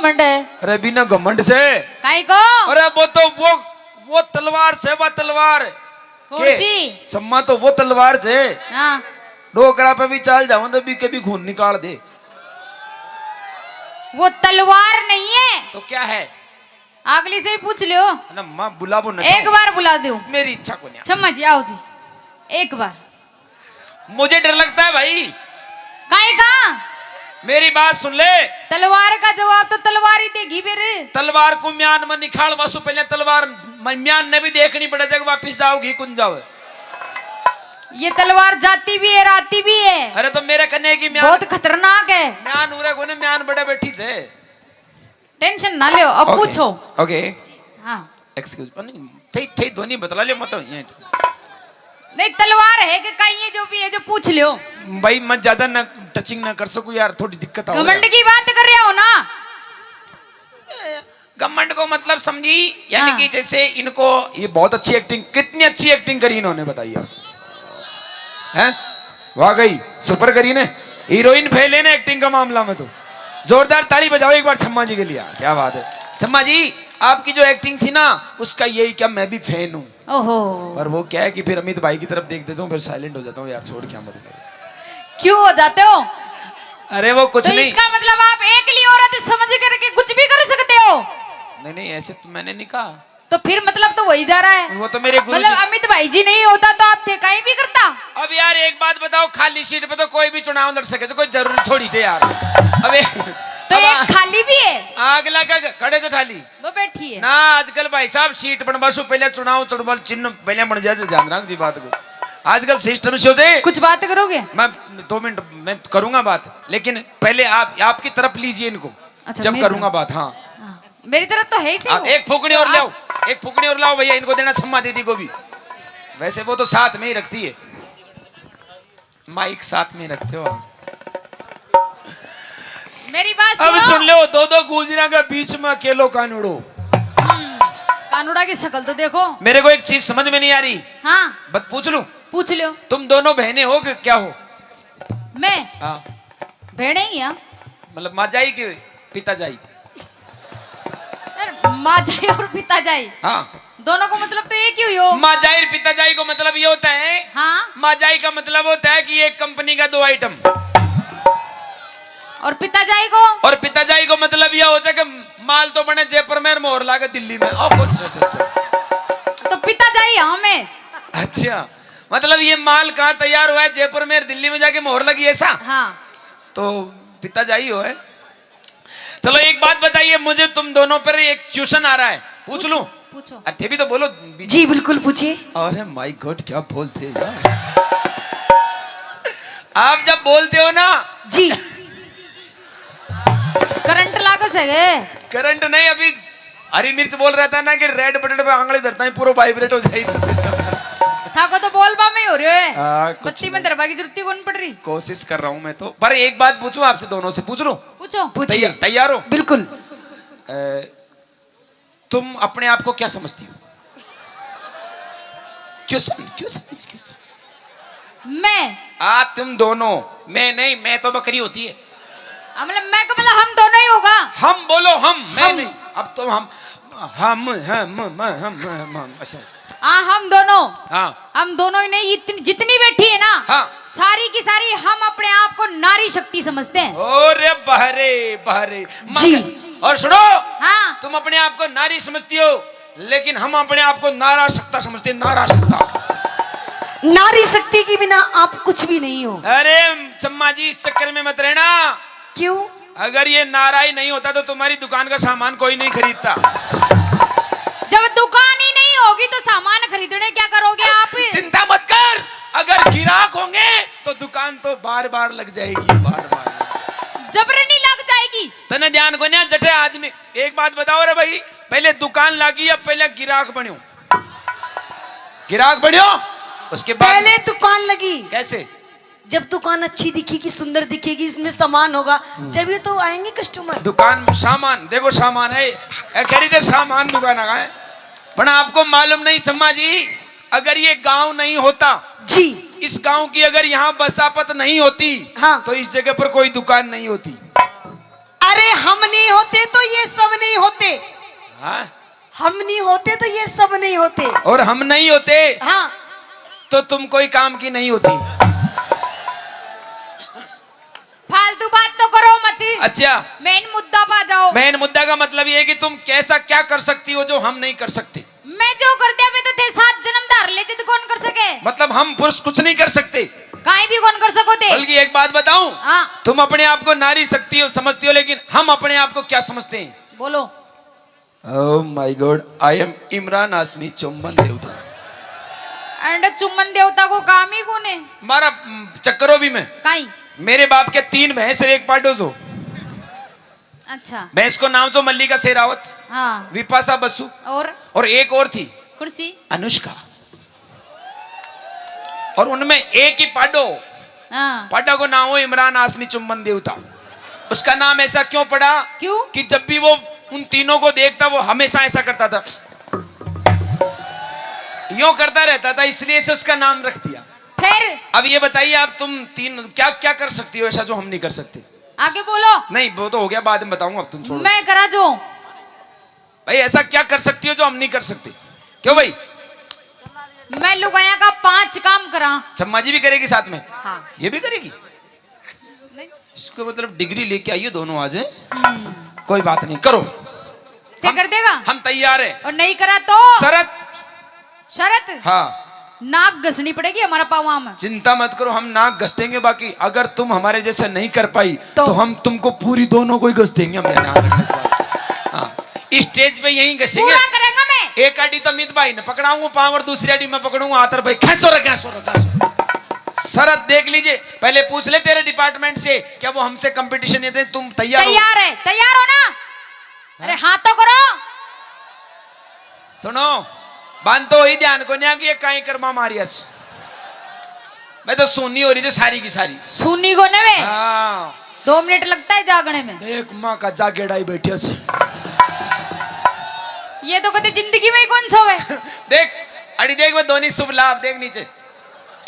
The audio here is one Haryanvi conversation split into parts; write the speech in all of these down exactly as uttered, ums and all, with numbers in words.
घमंड है। अरे बिना घमंड से। काई को? अरे वो तो वो, वो तलवार से, वो तलवार। कौन के? सी? सम्मा तो वो तलवार से। हाँ। डोकरा पे भी चाल जाऊं तो भी कभी खून निकाल दे। वो तलवार नहीं है। तो क्या है? अगली से ही पूछ लियो। ना माँ, बुलाबो ना एक चाहो। बार बुला दो। मेरी इच्छा को नहीं। सम्मा जी, आओ जी, एक बार। मुझे डर लगता है भाई। काहे का? मेरी बात सुन ले। तलवार का जवाब तो तलवार ही देगी फिर। तलवार को म्यान में निकाल वासु, पहले तलवार म-, म्यान ने भी देखनी पड़े, जब वापस जाओगी कुन जाओ। ये तलवार जाती भी है, आती भी है। अरे तो मेरे कने की म्यान बहुत खतरनाक है। म्यान उरे कोने, म्यान बड़े बैठी से। टेंशन ना लियो, अब OK, पूछो। OK। हाँ। Excuse, नहीं, थे, थे ध्वनि बतला लियो, मत ये। नहीं, तलवार है कि कहीं, ये जो भी है, जो पूछ लियो। भाई, मैं ज्यादा ना टचिंग ना कर सकूं यार, थोड़ी दिक्कत आ घमंड की बात कर रहे हो ना। घमंड को मतलब समझी, यानी हाँ। कि जैसे इनको, ये बहुत अच्छी एक्टिंग, कितनी अच्छी एक्टिंग करी इन्होंने, बताइए आप। हैं? वाह गई, सुपर करी ने। हीरोइन फेल है ना एक्टिंग का मामला में तो। जोरदार ताली बजाओ एक बार छम्मा जी के लिए। क्या बात है छम्मा जी, आपकी जो एक्टिंग थी ना, उसका यही क्या, मैं भी फैन हूँ। ओहो। पर वो क्या है कि फिर अमित भाई की तरफ देख देता हूँ, फिर साइलेंट हो जाता हूँ यार, छोड़, क्या मरूंगा। क्यों हो जाते हो? अरे वो कुछ तो नहीं। इसका मतलब आप एकली औरत समझ करके कुछ भी कर सकते हो? नहीं नहीं, ऐसे तो मैंने नहीं कहा। तो फिर मतलब तो वही जा रहा है। वो तो मेरे गुरु मतलब जी। अमित भाई जी नहीं होता तो आप थे कहीं भी करता। अब यार एक बात बताओ, खाली सीट पे तो कोई भी चुनाव लड़ सके, तो कोई जरूरी थोड़ी थे यार। अबे तो अब एक आ-, खाली भी है। अगला का खड़े से ठाली। वो बैठी है ना। आजकल भाई साहब सीट बनवा सु पहले चुनाव चुड़बल चिन्ह पहले बन जाए, ध्यान रख जी बात को। आजकल सिस्टम से हो जाए। कुछ बात करोगे? मैं दो मिनट में करूंगा बात, लेकिन पहले आप, आपकी तरफ लीजिए इनको। अच्छा, जब मेरी करूंगा तरफ। बात, हाँ। हाँ, मेरी तरफ तो है ही सही हाँ, वो। एक फूकनी तो और आप लाओ, एक फूकनी और लाओ भैया, इनको देना छम्मा दीदी को भी। वैसे वो तो साथ में ही रखती है, माइक साथ में रखते हो आप। मेरी बात अब सुनो। सुन लो, दो दो गुजरा के बीच में अकेलो कानूड़ो। हम्म, कानूड़ा की शक्ल तो देखो। मेरे को एक चीज समझ में नहीं आ रही। हाँ। बस पूछ लूं? पूछ लो। तुम दोनों बहनें हो कि क्या हो? मैं? हाँ। बहनें ही हैं। मतलब माँ जाई के पिता जाई? यार, माँ जाई और पिता जाई। हाँ। दोनों को मतलब तो एक ही हुई हो। माँ जाई और पिता जाई को मतलब ये होता है। हाँ। माँ जाई का मतलब होता है कि एक कंपनी का दो आइटम। और पिता जाई को? और पिता जाई को मतलब यह हो जाए कि माल तो बने जयपुर में, मोहर लागे दिल्ली में। ओ, अच्छा, अच्छा, अच्छा। तो पिता जाई हाँ मैं। अच्छा, मतलब ये माल कहाँ तैयार हुआ है? जयपुर में, दिल्ली में जाके मोहर लगी, ऐसा? हाँ। तो पिता जाई हो है। चलो एक बात बताइए मुझे, तुम दोनों पर एक क्वेश्चन आ रहा है, पूछ लूं? पूछो। अरे थे भी तो बोलो। जी बिल्कुल पूछिए। अरे माय गॉड, क्या बोलते हैं यार। आप जब बोलते हो ना जी। करंट लागे सके। करंट नहीं, अभी हरी मिर्च बोल रहा था ना कि रेड बटन पे आंगली धरता है, पूरा वाइब्रेट हो जाए सिस्टम। थाको तो बोलबा में ही हो रहे है। हाँ, कुछ बत्ती में नहीं। धरबा की जरूरत ही कौन पड़ रही। कोशिश कर रहा हूँ मैं तो, पर एक बात पूछूं आपसे दोनों से, पूछ लूं? पूछो। पूछिए। तैयार, तैयार हो? बिल्कुल। अ, तुम अपने आप को क्या समझती हो? क्यों सम-, क्यों समझ, क्यों समझ? मैं? आ, तुम दोनों। मैं नहीं, मैं तो बकरी होती है। हाँ, मतलब मैं को, मतलब हम दोनों ही होगा। हम बोलो, हम, मैं हम। नहीं। अब तो हम, हम, हम, हम, हम, हम, हम, अच्छा। हाँ, हम दोनों। हाँ। हम दोनों ही नहीं, इतनी, जितनी बैठी है ना, हाँ। सारी की सारी हम अपने आप को नारी शक्ति समझते हैं। अरे बहरे, बहरे। जी। मगर, और सुनो, हाँ। तुम अपने आप को नारी समझती हो, लेकिन हम अपने आप को नारा शक्ता समझते हैं, नारा शक्ता। नारी शक्ति के बिना आप कुछ भी नहीं हो। अरे चम्मा जी, इस चक्कर में मत रहना। क्यों? अगर ये नारा ही नहीं होता तो तुम्हारी दुकान का सामान कोई नहीं खरीदता। जब दुकान ही नहीं होगी तो सामान खरीदने क्या करोगे आप? चिंता मत कर, अगर गिराक होंगे तो दुकान तो बार बार लग जाएगी, बार बार। जबरनी लग जाएगी। तने ध्यान को ना जठे आदमी, एक बात बताओ रे भाई, पहले दुकान लागी या पहले गिराक बन्यो? गिराक बन्यो, उसके बाद पहले दुकान लगी। कैसे? जब दुकान अच्छी दिखेगी, सुंदर दिखेगी, इसमें सामान होगा, जब ये तो आएंगे कस्टमर। दुकान में सामान, देखो सामान है, ए, खरीदे सामान दुकान आ है। पर आपको मालूम नहीं चम्मा जी, अगर ये गांव नहीं होता जी, इस गांव की अगर यहाँ बसापत नहीं होती, हाँ। तो इस जगह पर कोई दुकान नहीं होती। अरे हम नहीं होते तो ये हाँ? हम नहीं होते तो ये सब नहीं होते। और हम नहीं होते हाँ। तो तुम कोई काम की नहीं होती। फालतू बात तो करो मती। अच्छा। मेन मुद्दा पा जाओ। मेन मुद्दा का मतलब ये है कि तुम कैसा क्या कर सकती हो जो हम नहीं कर सकते। मैं जो कर दिया, मैं तो थे सात जन्म धार ले जिद कौन कर सके। मतलब हम पुरुष कुछ नहीं कर सकते। काई भी कौन कर सको थे। बल्कि एक बात बताऊं, हाँ। तुम अपने आप को नारी शक्ति हो, समझती हो, लेकिन हम अपने आप को क्या समझते हैं? बोलो। Oh my God, I am Imran हाशमी चुम्बन देवता। एंड चुम्बन देवता को काम ही कौन है? मारा, हम्म, चक्करो भी मैं। काई? मेरे बाप के तीन भैंस और एक पाडो जो। अच्छा। भैंस को नाम जो मल्लिका शेरावत, हाँ। विपाशा बसु और? और एक और थी। कौन सी? अनुष्का। और उनमें एक ही पाडो, हाँ। पाडा को नाम हो इमरान हाशमी चुम्बन देवता। उसका नाम ऐसा क्यों पड़ा? क्यों? कि जब भी वो उन तीनों को देखता, वो हमेशा ऐसा करता था, यूं करता रहता था, इसलिए से उसका नाम रख दिया। फिर? अब ये बताइए, आप तुम तीन क्या क्या कर सकती हो ऐसा जो हम नहीं कर सकते? आगे बोलो। नहीं, वो तो हो गया, बाद में बताऊंगा, अब तुम छोड़ो। मैं करा जो। भाई, ऐसा क्या कर सकती हो जो हम नहीं कर सकते? क्यों भाई? मैं लुगाया का पांच काम करा। चम्मा जी भी करेगी साथ में? हाँ। ये भी करेगी? नहीं। इसको मतलब डिग्री लेके आइए दोनों आज, हैं? हम्म। कोई बात नहीं, करो। ते हम, कर देगा? हम तैयार है। और नहीं करा तो? शरत। शरत? हाँ। नाक घसनी पड़ेगी हमारा पावा में। चिंता मत करो, हम नाक घस देंगे, बाकी अगर तुम हमारे जैसे नहीं कर पाई तो? तो हम तुमको पूरी दोनों को ही घस देंगे, हम यहाँ आने के बाद। हाँ, इस स्टेज पे यहीं घसेंगे। पूरा करेंगे मैं। एक आड़ी तो मित भाई ने पकड़ाऊंगा पाँव और दूसरी आड़ी मैं पकड़ूंगा हाथ और भाई खेचो रे, खेचो रे, खेचो रे। शरत देख लीजिए, पहले पूछ ले तेरे डिपार्टमेंट से क्या वो हमसे कंपटीशन ये दे, तुम तैयार हो? तैयार है, तैयार हो ना? अरे हाँ तो करो। सुनो, बांध तो ही ध्यान को नहीं कि ये काई कर्मा मारियस। मैं तो सुनी हो रही जो सारी की सारी। सुनी को ने वे? हाँ। दो मिनट लगता है जागने में। देख माँ का जागेड़ा ही बैठिया से। ये तो कदे जिंदगी में ही कौन सोवे। देख, अड़ी देख, मैं दोनों शुभ लाभ देख नीचे,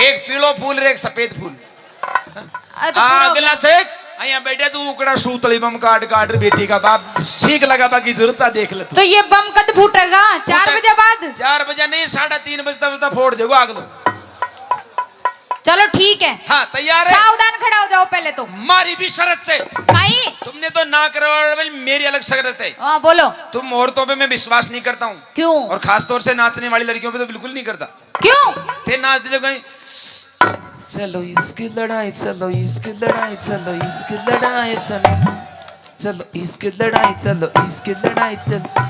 एक पीलो फूल रे एक सफेद फूल। अ, तो आ, पूरा अगला हो गया। चेक, यहाँ बैठे तू उकड़ा सूतली बम काट काट रे बेटी का बाप सीख लगा, बाकी जरूरत सा देख ले तू। तो ये बम कद फूटेगा? चार फूटे-, बजे बाद? चार बजे नहीं, साढ़े तीन बजता बजता फोड़ देगो आग तो। चलो ठीक है। हाँ, तैयार है? सावधान खड़ा हो जाओ पहले तो। मारी भी शरत से। भाई। तुमने तो ना करवा, मेरी अलग शरत है। हाँ, बोलो। तुम औरतों पे मैं विश्वास नहीं करता हूँ। क्यों? और खास तौर से नाचने वाली लड़कियों पे तो बिल्कुल नहीं करता। क्यों? ते नाच दे जो कहीं, चलो इसकी लड़ाई, चलो इसकी लड़ाई, चलो इसकी लड़ाई, चलो, चलो इसकी लड़ाई, चलो इसकी लड़ाई, चलो।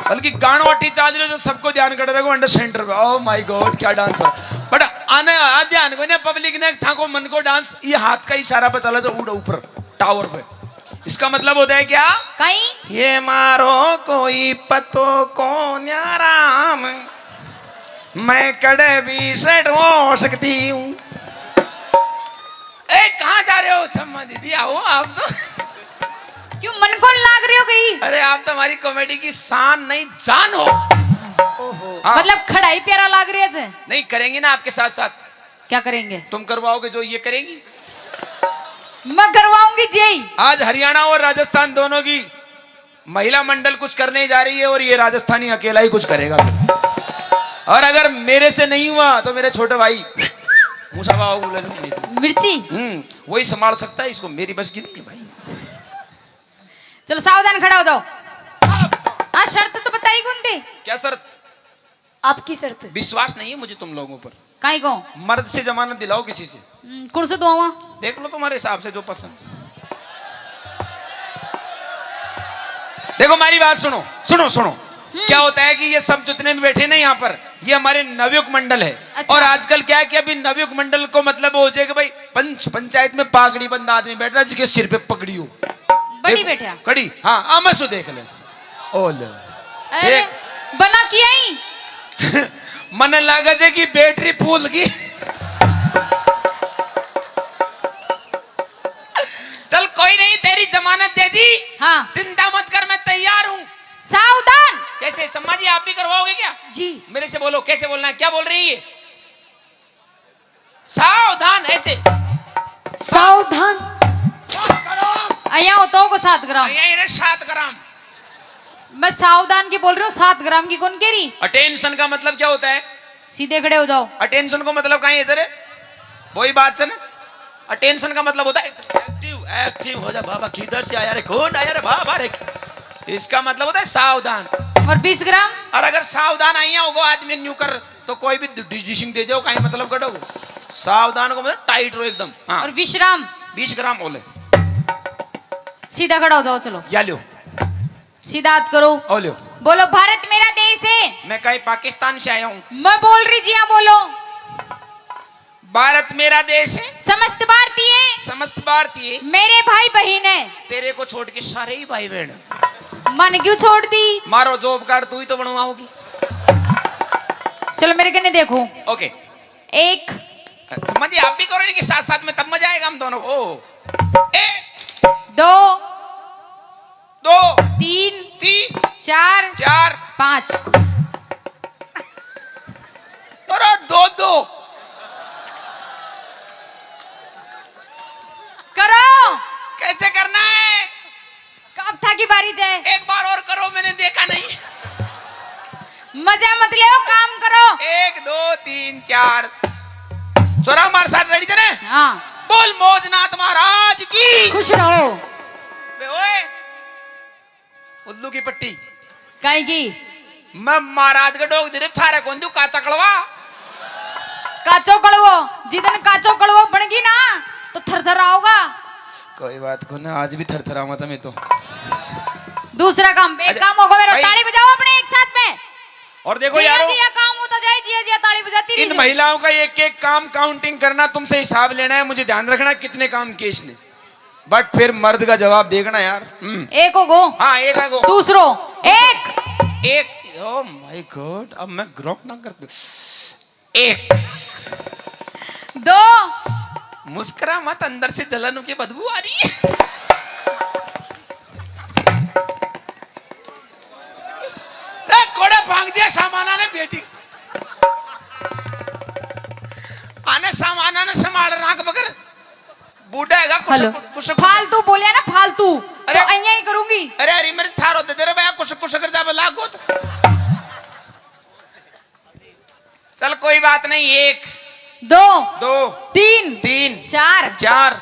बल्कि गाणो अठी चाल रहे जो सबको ध्यान कर रहे हो under center पे। Oh my God, क्या डांस हो। बट आने आ ध्यान को ना पब्लिक ने था को मन को डांस, ये हाथ का इशारा पे चला जो उड़ ऊपर टावर पे। इसका मतलब होता है क्या? कहीं? ये मारो कोई पतो को न्याराम, मैं कड़े भी सेट हो सकती हूँ। ए, कहाँ जा रहे हो छम्मा दीदी? आओ आप तो। क्यों मन को लाग रही हो गई? अरे आप तो हमारी कॉमेडी की शान नहीं जान हो। ओहो। हाँ। मतलब खड़ा ही प्यारा लाग रही है जे। नहीं, करेंगे ना आपके साथ साथ। क्या करेंगे? तुम करवाओगे जो ये करेगी? मैं करवाऊंगी जी। आज हरियाणा और राजस्थान दोनों की महिला मंडल कुछ करने जा रही है और ये राजस्थानी अकेला ही कुछ करेगा। और अगर मेरे से नहीं हुआ तो मेरे छोटे भाई मूसा बाबा को बुला लूं। मिर्ची? हम्म, वही संभाल सकता है इसको, मेरी बस की नहीं है भाई। चलो सावधान खड़ा हो जाओ। हाँ, शर्त तो बताई कौन थी? क्या शर्त? आपकी शर्त। विश्वास नहीं है मुझे तुम लोगों पर। काई को? मर्द से जमानत दिलाओ किसी से। हम्म, कौन से दुआवा? देख लो तुम्हारे हिसाब से जो पसंद। देखो हमारी बात सुनो, सुनो, सुनो। हम्म। क्या होता है कि ये सब जितने भी बैठे ना यहाँ पर, ये हमारे नवयुग मंडल है। अच्छा। और आजकल क्या है कि अभी नवयुग मंडल को मतलब हो जाए कि भाई पंच, पंचायत में पागड़ी बंदा आदमी बैठता है जिसके सिर पे पगड़ी हो। बड़ी एक बैठा। कड़ी, हाँ, आमसू देख ले। ओ ले। अरे, एक बना किया ही। मने लागे जे कि बैटरी फूल गई। चल कोई नहीं, तेरी जमानत दे दी। हाँ। चिंता मत कर, मैं तैयार हूँ। सावधान। कैसे सम्मा जी, आप भी करवाओगे क्या? जी। मेरे से बोलो, कैसे बोलना है, क्या बोल रही है? सावधान, ऐसे। सावधान। सात ग्राम। अया हो तो को सात ग्राम। अया इन्हें सात ग्राम। मैं सावधान की बोल रही हूँ, सात ग्राम की कौन कह रही? अटेंशन का मतलब क्या होता है? सीधे खड़े हो जाओ। अटेंशन को मतलब कहाँ है सर? वही बात से ना। अटेंशन का मतलब होता है एक्टिव, एक्टिव हो जा बाबा, किधर से आया रे, कौन आया रे बाबा रे। इसका मतलब होता है सावधान। और बीस ग्राम? और अगर सावधान आइया होगो आदमी न्यू कर, तो कोई भी डिजिशिंग दे जाओ, कहीं मतलब कटो। सावधान को मतलब टाइट रहो एकदम। हाँ। और विश्राम? बीस ग्राम बोले। सीधा खड़ा हो जाओ, चलो। या लो। सीधा हाथ करो। ओ लो। बोलो, भारत मेरा देश है। मैं कहीं पाकिस्तान से आया हूँ। मैं बोल रही जी, हाँ बोलो। भारत मेरा देश है। समस्त भारतीय। समस्त भारतीय। मेरे भाई बहन है। तेरे को छोड़ के सारे ही भाई बहन। मन क्यों छोड़ दी? मारो जॉब कार्ड, तू ही तो बनवाओगी। चलो मेरे कने देखो। ओके। एक। अच्छा, मजे आप भी करो इनके साथ साथ में, तब मजा आएगा हम दोनों को। एक। दो। दो। तीन। तीन। चार। चार। पाँच। अरे दो दो। करो। कैसे करना है? अब थाकी बारी जै। एक बार और करो, मैंने देखा नहीं। मजा मत ले, काम करो। एक, दो, तीन, चार। छोरा हमारे साथ रेडी थे ना? हाँ। बोल मौजनाथ महाराज की। खुश रहो। बे ओए, उल्लू की पट्टी। काई की? मैं महाराज के डोग दे रे, थारे कौन दू काचा कड़वा? काचो कड़वो, जिदन काचो कड़वो बन गई ना, तो थर थर आओगा। कोई बात को ना, आज भी थर थर आवा था मैं तो। दूसरा काम, एक अच्छा, काम होगा मेरा, भाई। ताली बजाओ अपने एक साथ में। और देखो जिया यारो, जिया काम होता जाए, जिया जिया ताली बजाती रही इन महिलाओं का एक एक काम काउंटिंग करना, तुमसे हिसाब लेना है, मुझे ध्यान रखना कितने काम किए इसने। बट फिर मर्द का जवाब देखना यार। हम्म। एक हो गो। हाँ, एक है गो। दूसरो। एक। एक। Oh my God, अब मैं ग्रो ना कर। एक। दो। मुस्कुरा मत, अंदर से जलन की बदबू आ रही है। ए, कोड़े भांग दिया सामाना ने बेटी। आने सामाना ने संभाल राख बगर। बूढ़ा हैगा, कुछ, हेलो। कुछ, कुछ, कुछ। फालतू बोलिया ना, फालतू। अरे। तो अइयां ही करूंगी। अरे, अरे, मेरे थारो दे दे रे भैया, कुछ, कुछ कर जा, लागो तो। चल, कोई बात नहीं, एक। दो। दो। तीन। तीन। चार। चार।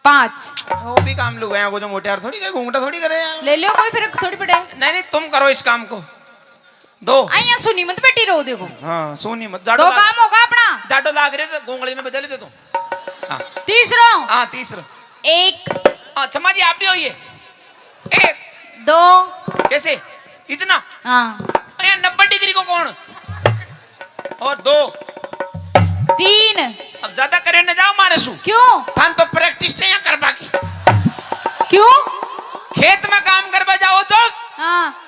पाँच। वो भी काम लुगाया को जो मोटे यार थोड़ी करे, घूंघटा थोड़ी करे यार। ले लो कोई, फिर थोड़ी पड़े। नहीं, नहीं, तुम करो इस काम को। दो। आइया सुनी मत बेटी रो देखो। हाँ, सुनी मत। जाडो दो लाग-, काम होगा अपना। जाडो लाग रहे तो गोंगली में बजा लेते तो। हाँ। तीसरो। हाँ, तीसरो। एक। हाँ, छम्मा जी, आप भी होइए। एक। दो। कैसे? इतना? हाँ। अरे, नब्बे डिग्री को कौन? और दो। तीन। अब ज्यादा करे न जाओ मारे सु। क्यों? थान तो प्रैक्टिस चाहिए करवा की। क्यों? खेत में काम करवा जाओ चौक। हाँ।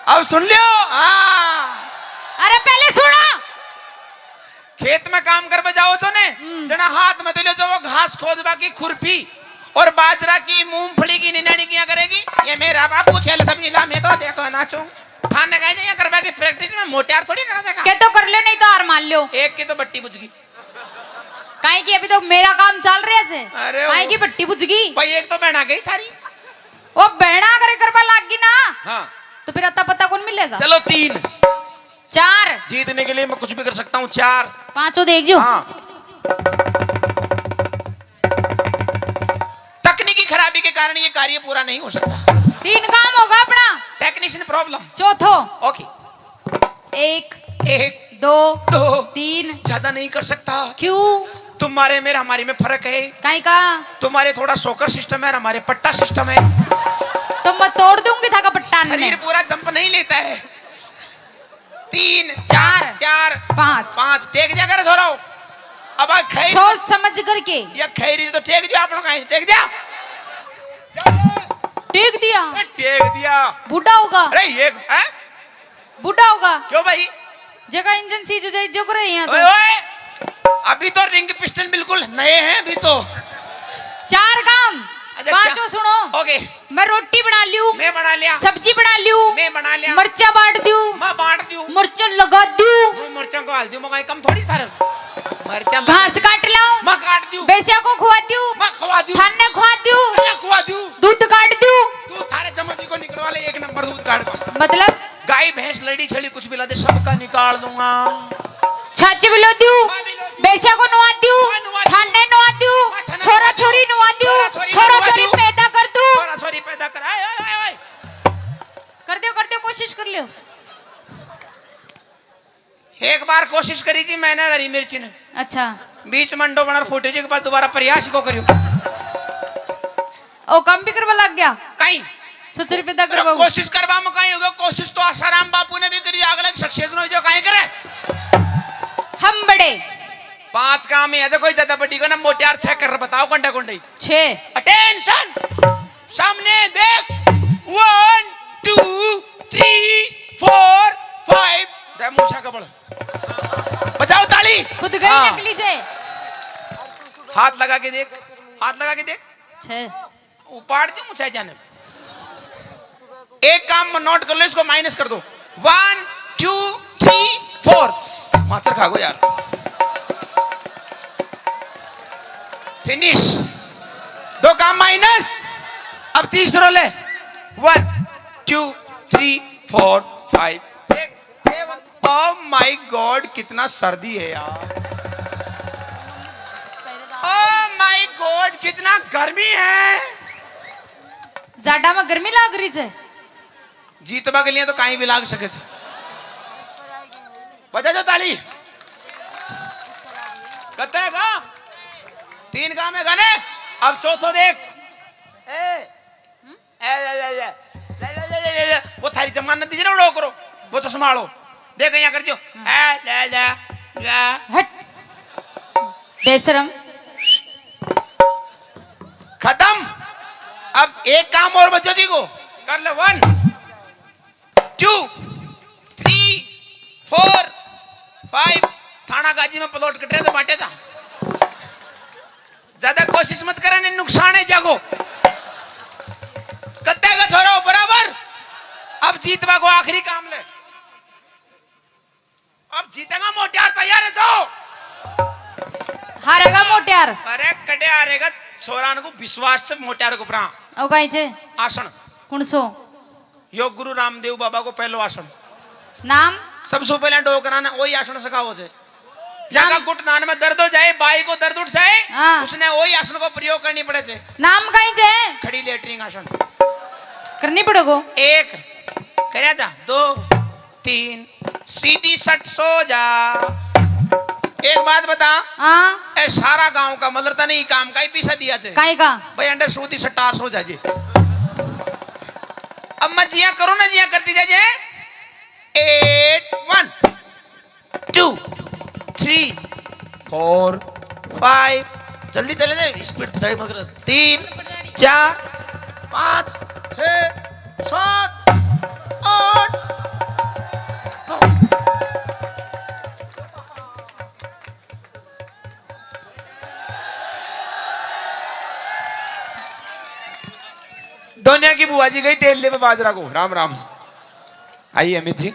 अब सुन लियो। हाँ। अरे पहले सुनो। खेत में काम करवा जाओ जो ने, हम्म। जना हाथ में तो ले जो वो घास खोदवा की खुरपी और बाजरा की, मूंगफली की निनानी किया करेगी। ये मेरा बाबू छेल सब इला में तो देखो नाचो। थाने कहीं नहीं करवा की प्रैक्टिस में मोटे यार थोड़ी करा देगा। के तो कर लो, नहीं तो हार मान लो। एक की तो बट्टी बुझ गई। काहे कि अभी तो मेरा काम चल रहा है से। अरे काहे वो की बट्टी बुझ गई। भाई एक तो बहना गई थारी। वो बहना अगर करवा लाग गई ना, हाँ। तो फिर अता पता कौन मिलेगा? चलो तीन। चार। जीतने के लिए मैं कुछ भी कर सकता हूँ। चार। पांचों देख जो। हाँ। तकनीकी खराबी के कारण ये कार्य पूरा नहीं हो सकता। तीन काम होगा अपना। Technician problem. चौथो। ओके। एक। एक। दो। दो। तीन। ज्यादा नहीं कर सकता। क्यों? तुम्हारे मेरे हमारे में फर्क है। काई का? तुम्हारे थोड़ा शॉकर सिस्टम है और हमारे पट्टा सिस्टम है। तो मैं तोड़ दूंगी थाका पट्टा ने। शरीर पूरा जंप नहीं लेता है। तीन, चार। चार। पाँच। पाँच। टेक दिया कर थोड़ा। अब आ खैर। सोच समझ करके। ये खैरी तो टेक दिया आप लोग, कहीं टेक दिया। टेक दिया। ए, टेक दिया। बूढ़ा होगा। अरे ये, हैं? बूढ़ा होगा। क्यों भाई? जगह इंजन सीज हो जाए, जो करे यहाँ तो। ओए, ओए, अभी तो रिंग पिस्टन बिल्कुल नए हैं अभी तो। चार काम। अच्छा, पांचों चा-, सुनो। ओके। मैं रोटी बना लियो। मैं बना लिया। सब्जी बना लियो। मैं बना लिया। मरचा बांट दियो। मैं बांट दियो। मरचा लगा दियो। मैं मरचा को हाल दियो, मैं कम थोड़ी थारे। मरचा लगा घास काट लाओ। मैं काट दियो। भैंसिया को खुआ दियो। मैं खुआ दियो। थाने खुआ दियो। मैं खुआ दियो। दूध काट दियो। दूध थारे चम्मच को निकलवा एक नंबर दूध काढ़। मतलब? गाय, भैंस, लड़ी, छड़ी, कुछ भी ला दे, सबका निकाल दूंगा। छाछ भी लो दियो, हाँ, भी लो दियो। भैंसा को नवा दियो, हाँ, नवा दियो। थाने नवा दियो, हाँ, थाने छोरा नवा दियो। छोरी नवा दियो, छोरा छोरी छोरा नवा छोरी दियो। पैदा कर दूं। छोरा छोरी पैदा कर, आए, आए, आए, आए। कर दियो, कर दियो, कोशिश कर लियो। एक बार कोशिश करी जी मैंने हरी मिर्ची ने। अच्छा। बीच में अंडो बना फूटे जी, के बाद दोबारा प्रयास को करियो। ओ, काम भी करवा लग गया? कहीं। ससुर पैदा अरे, करवाओ। कोशिश करवा में कहीं होगा, कोशिश तो आसाराम बापू ने भी करी, अगले सक्सेस नहीं जो कहीं करे। हम बड़े। पांच काम ही है, देखो, ज्यादा बड़ी को ना, मोटियार छह कर बताओ, कोंडा कोंडा ही। छह। अटेंशन। सामने देख, one, two, three, four, five. दे मूछा कबल। बजाओ ताली। खुद गई हाँ। नकली जे। हाथ लगा के देख, हाथ लगा के देख। छह। उपाड़ दी मूछा जाने। एक काम नोट कर लो, इसको माइनस कर दो। One, two, three, four. माचर खा गो यार। फिनिश। दो काम माइनस। अब तीसरो ले। One, two, three, four, five, six, seven. Oh my God, कितना सर्दी है यार। ओ माय गॉड, कितना गर्मी है। जाडा में गर्मी लाग रही है। जीतबा के लिए तो कहीं भी लाग सके से। बजा दो ताली। कत्ता है गा? तीन काम है गाने। अब चौथो देख। ए, ए, ए, ए, ए। वो थारी जमानत दीजिए ना, उड़ो करो। वो तो संभालो। देख यहाँ कर जो। ए, ले, ले, ले। हट। बेशरम। खत्म। अब एक काम और बच्चों जी को कर ले। One, two, three, four, five. Thana Gazi में प्लॉट कट रहे तो बांटे जा। ज्यादा कोशिश मत करे, नहीं नुकसान है जागो। कत्ते का छोरो बराबर। अब जीतवा को आखिरी काम ले। अब जीतेगा मोटियार, तैयार है जो। हारेगा मोटियार। अरे कटे हारेगा, छोरान को विश्वास से मोटियार को परा। ओ काई जे? आसन। कौन सो? यो गुरु रामदेव बाबा को पहलो आसन। नाम? सबसे पहले डोकरा ने वही आसन सिखाओ से। जाका नाम? घुटनान में दर्द हो जाए, बाई को दर्द उठ जाए, हाँ। उसने वही आसन को प्रयोग करनी पड़े से। नाम काई जे? खड़ी लेटरिन आसन। करनी पड़ेगो। एक, करया जा, दो, तीन, सीधी सट सो जा। एक बात बता। हाँ। ए सारा गांव का मलर तने ही काम का ही पीसा दिया जे। काई का? भाई अंडर सूदी सट्टार सो जा जी। अब मैं जिया करूँ ना, जिया करती जा जे। Eight, one, two, three, four, five. जल्दी चले जाए, स्पीड थोड़ी मत कर। तीन, चार, पाँच, छः, सात, आठ। दोनिया की बुआ जी गई तेल लेवे बाजरा को। राम राम। आइए अमित जी।